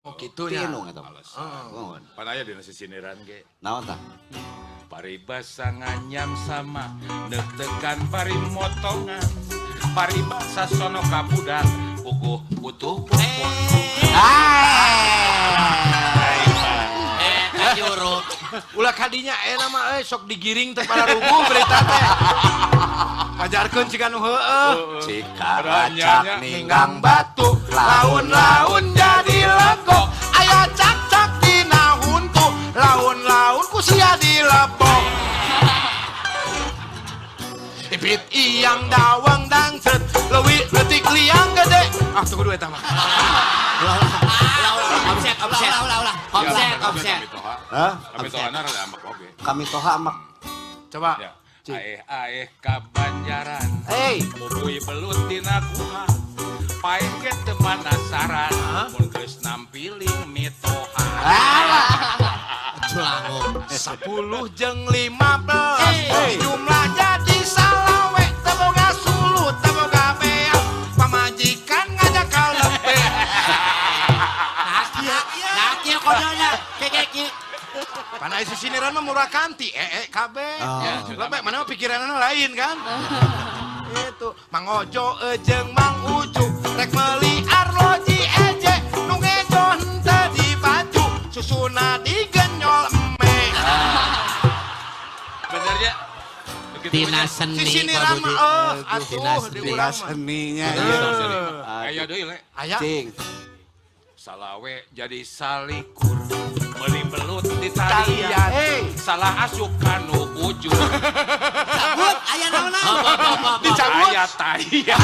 Oh, kitu nya. Ti indung eta. Alasan. Mohon. Pan aya dina sisindiran ge. Naon tah? Paribasa nganyam sama deg-degan bari motongan. Paribasa sono ka budak puguh butuh pupuk. Eh, kajuru. Ulah kadinya nama euy sok digiring teh para rubuh berita teh. Pajarkeun ciga nu heueuh. Cikaracak Ninggang batu, laun-laun jadi legok. Aya cak-cak dina huntu, laun-laun ku sia dilebok. Ipit iyang dawang dangset, leuwih leutik liang gede. Ah, tunggu dua eta mah. Offset, offset. Ulah, ulah, ulah. Offset, offset. Hah? Kami tohana rada ambek oge. Kami toha amak. Coba. Ya. Aeh aeh ka Banjaran. Hey, Mubuy belut dina guha. Paeh ge teu panasaran mun geus nampiling mitoha. Culango. 10 jeung 15 Hey. jumlah jadi 25, teu boga suluh, teu boga beak, pamajikan ngajak kalempe. Nah, kieu, nah, kieu kodona. Kayak kieu. Pan aya sisindiran mah murah kanti ee kabeh. Oh. Ya, lebeh mana mah pikiranna lain kan. Itu Mang Ojo jeung Mang Uju rek meuli arloji eje, nu ngejo henteu di baju, susuna digenyol eme. Bener ya? Begitu Tina mah. seni, Sisindiran Pak mah Budi. atuh Tina di seni. urang tina mah. seninya. Eh. Aya deui le. Aya. Cing. 25 jadi 21, meuli belut di talian. Talian. Hey. Salah asup kanu bujur. Cabut, aya naonan. Dicabut. Aya taian.